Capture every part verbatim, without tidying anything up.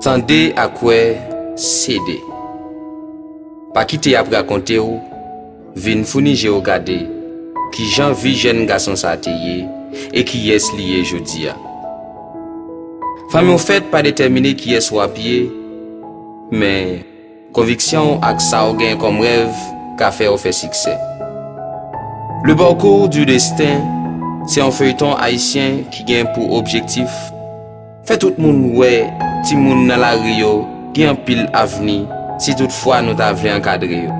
Tande ak wè, sede. Pa kite y ap rakonte w, vin founi je w gade kijan vi jèn gason sa te ye e kiyès li ye jodi a. Fanmi w fèt pa detèmine kiyès w ap ye, men konviksyon w ak sa w gen kòm rèv ka fè w fè siksè. Le Parcours du Destin se yon feyton ayisyen ki gen pou objektif fè tout moun wè timoun nan lari yo gen anpil avni si toutfwa nou ta vle ankadre yo.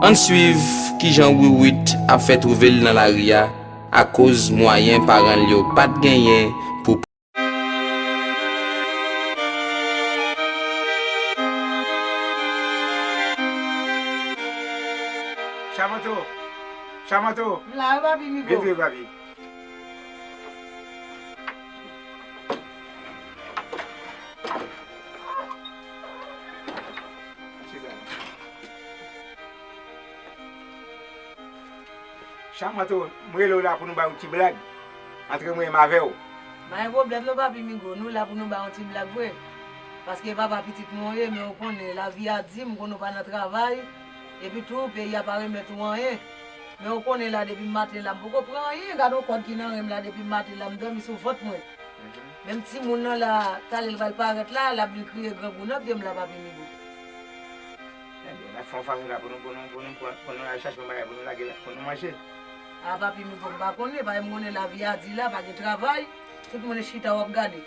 Ann swiv kijan Wiwit ap fè twouve l nan lari a akoz mwayen paran l yo pa t genyen pou Chamanto! Chamanto! M la wi, papi Migo. Vin vre, papi. Chamanto, m rele w la pou nou bay yon ti blag antre mwen menm avè w. Pa gen pwoblèm non, papi Migo, nou la pou nou bay yon ti blag vre. Paske papa pitit mwen w ye, men ou konnen, lavi a di m, m konnen w pa nan travay, epi tou, peyi a pa remèt ou anyen. Men ou konnen la, depi maten la, m poko pran anyen, gade yon kòd ki nan ren m la, depi maten la, m dòmi sou vant mwen. Menm timoun nan la, talè l pral parèt la, l ap vin kriye grangou nan pye m la, papi Migo. Ebyen, n ap fè yon fason la pou nou, pou nou, pou nou, pou nou, pou nou al chache yon bagay pou nou lage la, pou nou manje. A, papi Migo, m pa konnen, paske m konnen lavi a di la, pa gen travay, tout moun chita w ap gade.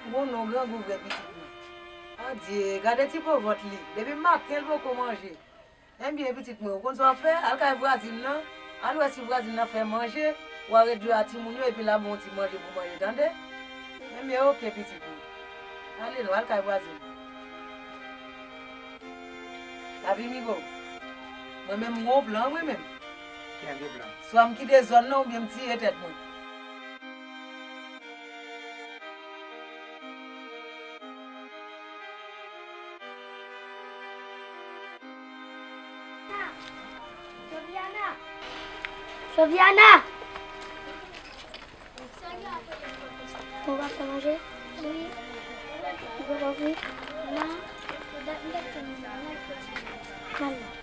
Bon, non, grangou vre pitit mwen. Adye, gade ti po vant li, depi maten l poko manje. Ebyen, pitit mwen, ou konn sa w ap fè? Al kay vwazin nan, al wè si vwazin nan fè manje, w a redwi a timoun yo, epi l a ba w yon ti manje pou manje, tande? Ebyen, oke, pitit mwen. Ale non, al kay vwazin nan. Papi Migo, mwen menm, m gen yon plan, mwen menm. Ki jan de plan? Swa m kite zòn nan, oubyen m tiye tèt mwen. Sofiana! Ou pa fè manje? Wi. Ou pa fè? Non. Al non.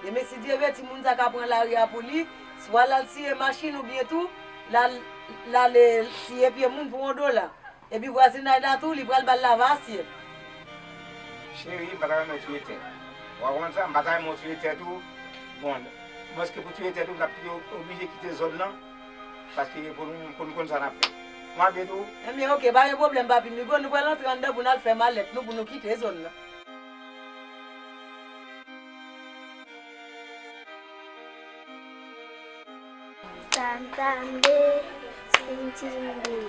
Demen, si Dye vle, timoun sa ka pran lari a pou li, swa l al siye machin oubyen tou, l al, l al, eh, siye pye moun pou yon dola. Epi vwazinay la tou, li pral ba l lave asyèt. Cheri, m pa ta renmen w touye tèt. Ou pa konprann sa? M pa ta renmen w touye tèt ou. Bon, mwen, èske pou touye tèt ou, m t ap oblije kite zòn nan. Paske pou nou, pou nou konn sa n ap fè. Mwen ap ede w. Ebyen, oke, pa gen pwoblèm, papi Migo. Nou pral antre anndan pou n al fè malèt nou, pou nou kite zòn nan. Tande, tande, se pitit mwen.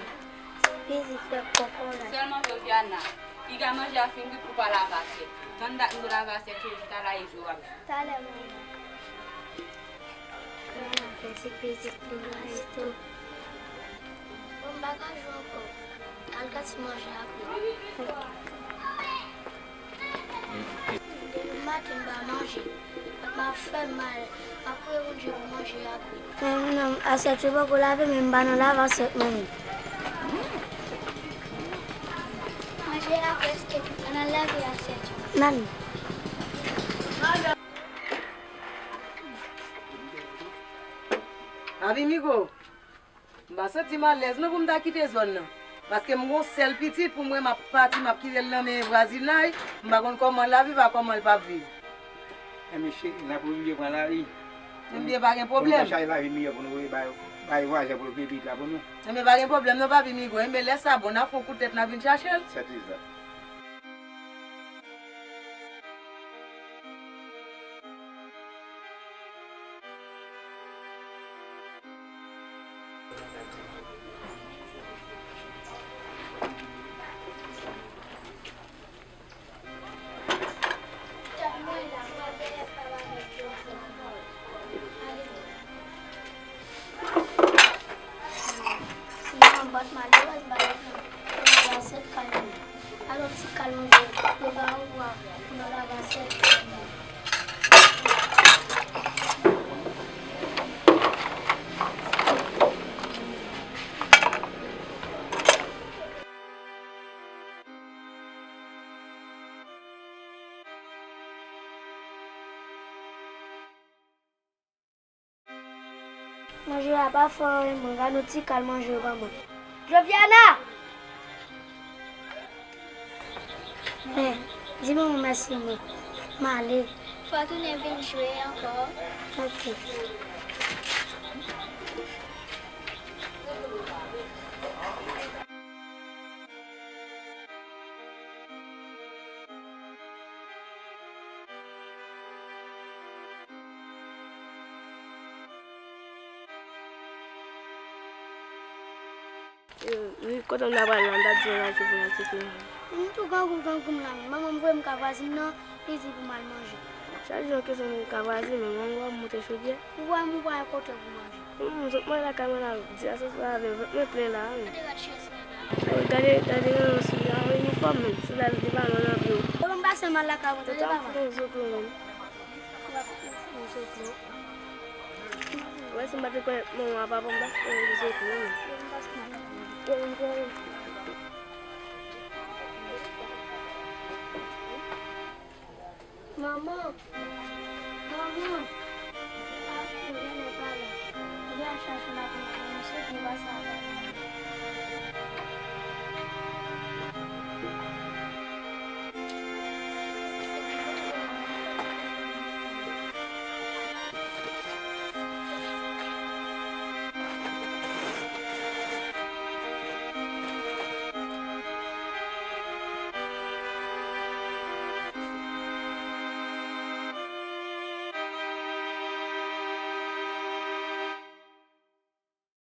Se pitit fè kòkòrat. Sèlman Joviana, piga manje a fin kwit pou pa lave asyèt. Tann dat m dwe lave asyèt yo, talè a e jwe w ap jwe. Talè, manman. Manman, fè se pitit li manje tou. Bon, m pa ka jwe ankò. Al gate manje apre. Depi maten m pa manje. M ap fè mal. M ap priye Bondye pou manje apre. Men non, asyèt yo poko lave, men m pa nan lave asyèt mwen menm. Manje a prèske fini. Ann al lave asyèt yo. N ale. Papi Migo. M pa santi m alèz non pou m ta kite zòn nan. Paske m gon sèl pitit pou mwen, m ap pati, m ap kite l nan men vwazinay, m pa konn kòman l ap viv ak kòman l p ap viv. Enben cheri, n ap oblije pran lari. Enben pa gen pwoblèm. Pou nou fè chay lavi miyè pou nou voye bay, bay vwazen pou l peye pitit la pou nou. Enben pa gen pwoblèm non papi Migo. Enben lè sa bon, n ap fè yon kout tèt n ap vin chache l. Sètizan. Manje a pa fè anyen, mwen gade yon ti kal manje yo ban mwen. Joviana! Men, di manman mèsi mwen. M ale. Fò w tounen vin jwe ankò. Ok. Wi, kote m ta pral la, m ta di yon radyo pou n al tcheke. M tou grangou, grangou m la menm. Manman m voye m ka vwazin nan, li di pou m al manje. Chak jou yon kesyon de ka vwazin, men mwen wè m moute chodyè. Ou wè m, ou pa gen kote pou manje. Humm, zòt mwen lakay mwen la, di asosye avè m, zòt mwen plen la, wi. Gade rad chèz la. Wi, gade, gade nan yon soulye a, wi, nou fò menm, sou la, li pa nan nan pye w. Yo, m pase m al lakay mwen, tande papa. Ou zoklo menm. Ou zoklo. Wè, si m pa te kwè manman a papa, m pa t fè yon zoklo menm. Manman, manman.